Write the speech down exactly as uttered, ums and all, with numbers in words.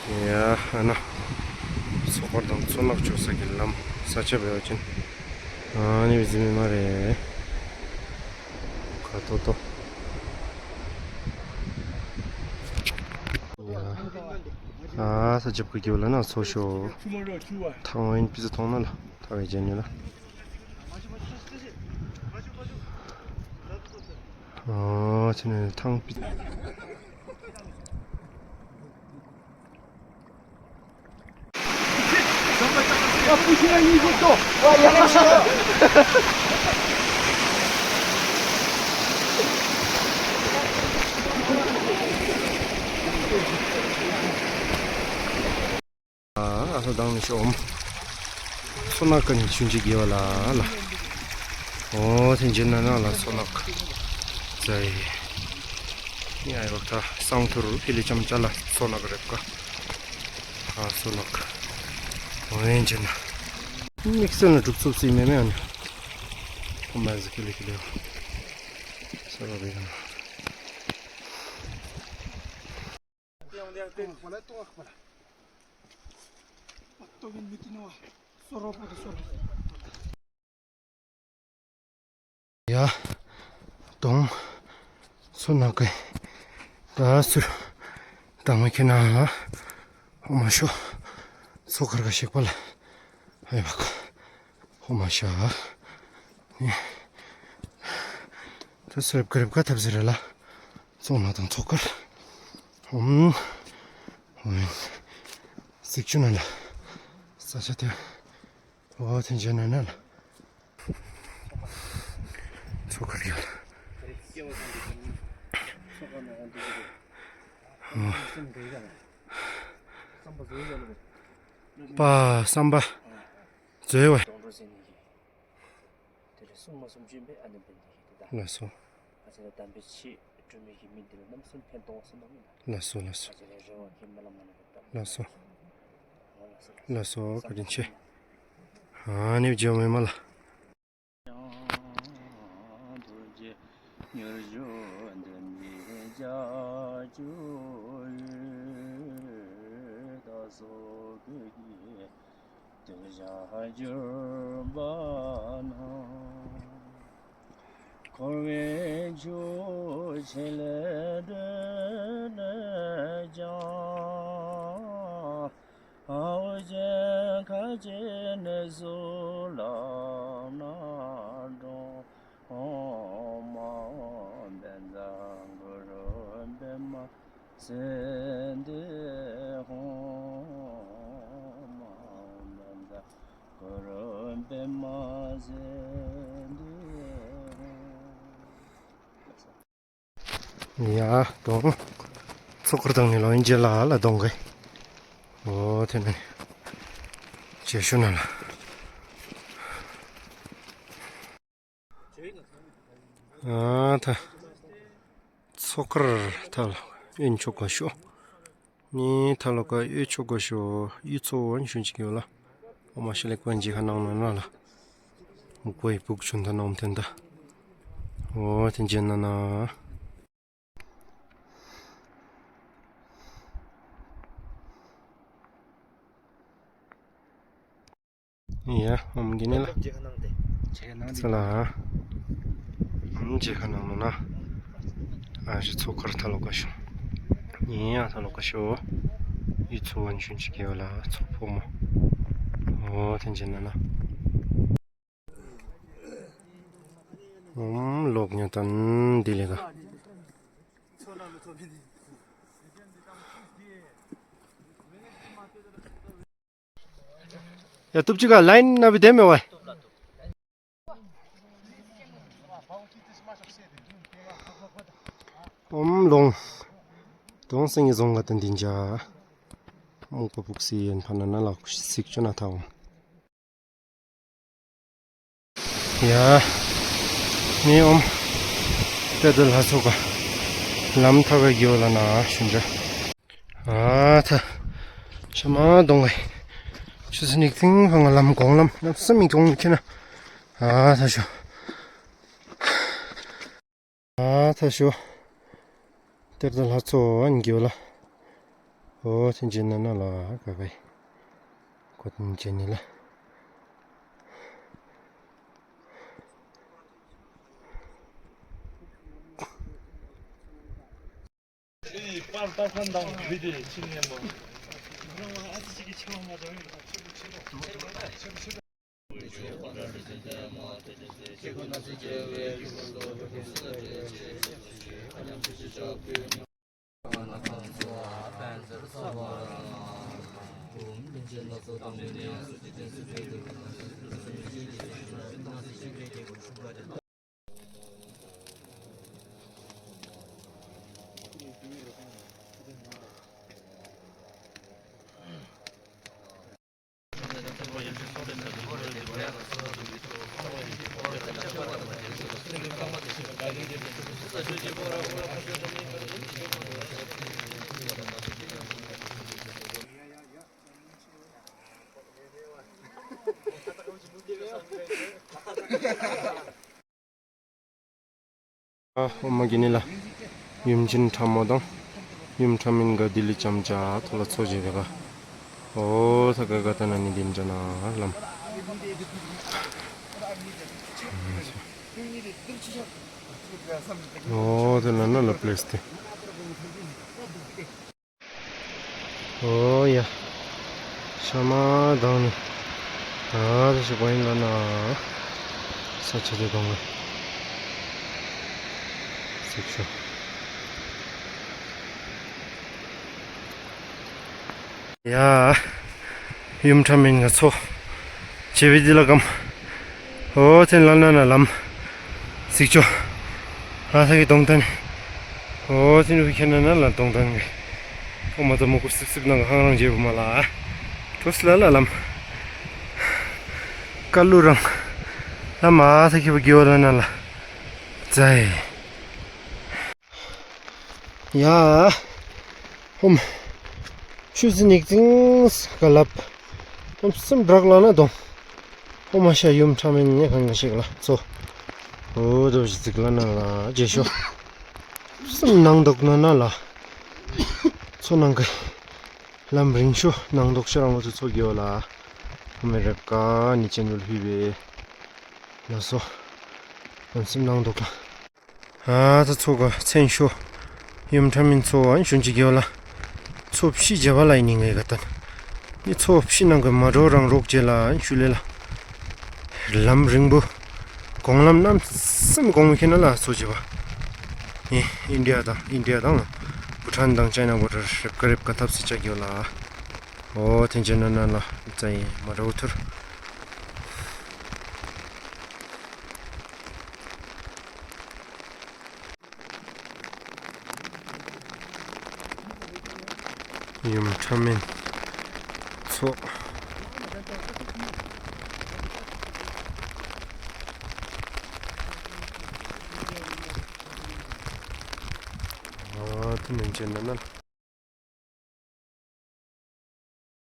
ཡ་ཨ་ན། མཚོ་དཀར་དང་མཚོ་ནག་ཕྱོགས་ས་གི་ལམ་ས་ཆ་བེ་བ་ཅན། ཨ་ནི་བི་ཟི་མི་མ་རེད། ཁ་ཏོ་ཏོ། ཡ། ཨ་ས་ཆ་བུ་གི་བ་ལ་ན་མཚོ་ཤོ། ཐང་བ་ཡིན་པི་ཙི་ཐོང་ན་ལ་ཐ་བའི་ཅན་ནི་ལ། ཨ་ཆེ་ནི་ཐང་པི། ཨ་ས་དང་ནི་ཤོམ། མཚོ་ནག་ཀ་ནི་ཆུན་ཅི་གི་བ་ལ་ལ། ཨོ་ཐེན་ཅན་ན་ན་ལ་མཚོ་ནག་ཙའི། ཡ་ཡོག་ཐ་སང་ཐུར་ཨི་ལི་ཅམ་ཅ་ལ་མཚོ་ནག་རེབ་ཀ། ཨ་མཚོ་ནག་ཨོ་ཡན་ཅན་ན། དམིགས་བསལ་ན་གྲུབ་ཚུབ་སི་མེ་མེ་ཨ་ནི། ཁོ་མ་ཟི་ཁི་ལི་ཁི་ལི། ས་ར་བེ་ག་ན། ཡ། དོང་། མཚོ་ནག་གི། ད་སུ། ད་མ་ཁྱེད་ན། ཧོ་མ་ཤོ། མཚོ་ཁར་ག་ཤེག་པ་ལ། ཧའི་བ་ཀ་ཧོ་མ་ཤ། ད་སུ་རབ་ཀ་རབ་ཀ་ཐབས་ཟེར་ལ། མཚོ་ནག་དང་མཚོ་ཁར། ཧོམ། ཧོམ། སིག་ཆུ་ན་ལ། ས་ཆ་དེ། ཨོ་ཐེན་ཅན་ན་ན་ལ། མཚོ་ཁར་ཡོད། པ་བསམ་པ། མཛོད་བ། དེ་ལས་སྲུང་མ་སུམ་ཅུ་པའི་ཨ་ནི་འབེན་ཏེ་ཡིན་ད། ལགས་སོ། ཨ་ཙི་ལ་དམ་པའི་ཆོས་སྒྲོན་མེ་གི་མི་འདི་ལ་རྣམ་གསུམ་ཕན་གཏོང་བ་སུ་ནང་མིན་ལ། ལགས་སོ་ལགས་སོ། ཨ་ཙི་ལ་རེ་བ་གི་མ་ལ་མ་ལ་གི་ད། ལགས་སོ། ལགས་སོ་བཀའ་དྲིན་ཆེ། ཨ་ནི་བརྗེད་མེད་མ་ལ། ཐུགས་རྗེ་མྱུར་མགྱོགས་འདི་ནི་བྱ་རྒྱུ་ཡོད། ད་སོགས་ཀྱི་དེ་བྱ་གྱུར་པ་ན། འཁོར་བའི་ཆུ་ཆེན་ལས་སྒྲོལ་ནས་ཀྱང་། འོད་ཆེན་ཁ་ཆེའི་གནས་སུ་ལག་ན་འགྲོ། ཨོཾ་ཨཱཿཧཱུྃ་བཛྲ་གུ་རུ་པདྨ་སིདྡྷི་ཧཱུྃ། ཨོཾ་ཨཱཿཧཱུྃ་བཛྲ་གུ་རུ་པདྨ་སིདྡྷི་ཧཱུྃ། ཡ་དོང་། མཚོ་ཁར་དང་ནི་ལོ་ཡིན་རྗེས་ལ་ལ་དོང་གི། ཨོ་དེ་ནི། རྗེས་ཤུ་ན་ལ། ཨ་ཐ། མཚོ་ཁར་ཐ་ལ་ཨེན་ཆོ་ག་ཤོ། ནི་ཐ་ལོ་ཀ་ཨེ་ཆོ་ག་ཤོ་ཨི་ཚོ་བན་ཤུན་ཅིག་ཡོད་ལ། ཨོ་མ་ཤི་ལེགས་པན་ཇི་ཁ་ནང་ན་ན་ལ། མུག་པའི་བུག་ཆུན་ཐ་ནོམ་ཐན་ད། ཨོ་ཐན་ཅན་ན་ན། ཡ་ཨོམ་གི་ནི་ལ། ཚ་ལ། ཨོམ་ཇི་ཁ་ནང་ན་ན། ཨ་ཞི་ཚོ་ཁར་ཐ་ལོ་ཀ་ཤོ། ཡིན་ཡ་ཐ་ལོ་ཀ་ཤོ། ཡི་ཚོ་བན་ཤུན་ཅིག་ཡོད་ལ་ཚོ་ཕོ་མོ། ཨོ་ཐན་ཅན་ན་ན། ཨོམ་ལོག་ཉ་ཏན་དི་ལེ་ག། ཡ་ཏུབ་ཅི་ག་ལ་ཡིན་ན་བི་དེ་མེ་བ། ཨོམ་ལོང་། དོང་སེང་གི་རྫོང་ག་ཏན་དི་འཇའ། མུག་པ་བུག་སི་ཡན་ཕ་ན་ན་ལ་སིག་ཅོ་ན་ཐའོ། ཡ། ནི་ཨོམ། ཏེ་ཏེ་ལྷ་ཚོགས་ཀ་ལམ་ཐག་ག་གི་ལ་ན་ཤུན་ཅ། ཨ་ཐ། ཤ་མ་གདོང་གི་ཆུ་སི་ནིག་ཐིང་ཕང་ལམ་གོང་ལམ་ནབ་སི་མི་གོང་མི་ཁྱེ་ན། ཨ་ཐ་ཤོ། ཨ་ཐ་ཤོ། ཏེ་ཏེ་ལྷ་ཚོགས་ཨན་གི་ལ། ཨོ་ཚེ་འཇིན་ན་ན་ལ་ག་གའི་ཁོ་ཐུན་ཅན་ནི་ལ། ཨ་ཨོ་མ་གི་ནི་ལ། ཡུམ་ཆེན་ཁྲ་མོ་དང་། ཡུམ་ཁྲ་མིན་ག་དི་ལི་ཅམ་ཅ་ཐོ་ལ་ཚོ་ཇེ་བེ་ག་ཨོ་ཐ་ག་ག་ཏ་ན་ནི་དིན་ཅ་ན་ལམ། ཨོ་ཐ་ན་ན་ལ་པླེས་ཏེ། ཨོ་ཡ། ཤ་མ་དང་ནི། ཨ་ད་ཞིག་པ་ཡིན་ལ་ན། ས་ཆ་དེ་དང་ནི། སིག་ཤོ། ཡ། ཡུམ་ཁྲ་མིན་ང་ཚོ། ཇེ་བི་དི་ལ་ཀམ། ཨོ་ཚེ་ལ་ན་ན་ལམ། སིག་ཅོ། ཨ་ས་གི་གདོང་ཐན། ཨོ་ཚེ་ནུ་ཁྱེད་ན་ན་ལ་གདོང་ཐན་གི་ཨོ་མ་ཚ་མོ་ཀུ་སིབ་སིབ་ནང་གི་ཧང་རང་བརྗེ་བུ་མ་ལ། ཁྲོ་སི་ལ་ལ་ལམ། ཀ་ལུ་རང་། ལམ་ཨ་ས་ཁྱེད་བུ་གི་ཨོ་ལ་ན་ལ། ཛའི། ཡ། ཧོམ། ཆུ་ཟི་ནིག་ཙིང་ག་ལབ། ཧོམ་སིམ་བྲག་ལ་ན་དོང་། ཧོ་མ་ཤ་ཡུམ་ཁྲ་མིན་ཉེ་གང་ག་ཞིག་ལ་ཚོ། ཨོ་དོ་ཞི་ཙིག་ལ་ན་ལ་རྗེ་ཤོ། སིམ་ནང་དོག་ན་ན་ལ། ཚོ་ནང་གི། ལམ་རིང་ཤོ་ནང་དོག་ཤོ་རང་ལོ་ཚོ་ཚོ་གི་ཡོ་ལ། ཧོ་མེ་རེབ་ཀ་ནི་ཅན་ནུལ་ཧི་བེ། ལ་སོ། ལམ་སིམ་ནང་དོག་ལ། ཨ་ད་ཚོ་ག་མཚན་ཤོ། ཡུམ་ཁྲ་མིན་ཚོ་ཨན་ཞུན་ཅི་གེ་བ་ལ། ཚོ་ཕྱི་རྒྱ་བ་ལ་ཡིན་ནི་ངའི་ག་ཏན། ནི་ཚོ་ཕྱི་ནང་གི་མ་འགྲོ་རང་རོགས་རྗེ་ལ་ཨན་ཞུ་ལེ་ལ། ལམ་རིང་པོ། གོང་ལམ་རྣམ་གསུམ་གོང་མཁྱེན་ན་ལ་ཚོ་བྱེ་བ། ཨིན་ཨིན་ཌི་ཡ་དང་ཨིན་ཌི་ཡ་དང་། བྷུ་ཊན་དང་ཅའི་ན་བོ་ཊར་རེབ་ཀ་རེབ་ཀ་ཐབས་སི་ཅ་གེ་བ་ལ། ཨོ་ཐེན་ཅེ་ན་ན་ལ་ཙ་ཡིན་མ་འགྲོ་ཐུར། ཡུམ་ཁྲ་མིན་ཚོ། ཨ་ཐུ་མིན་ཅན་ན་ན།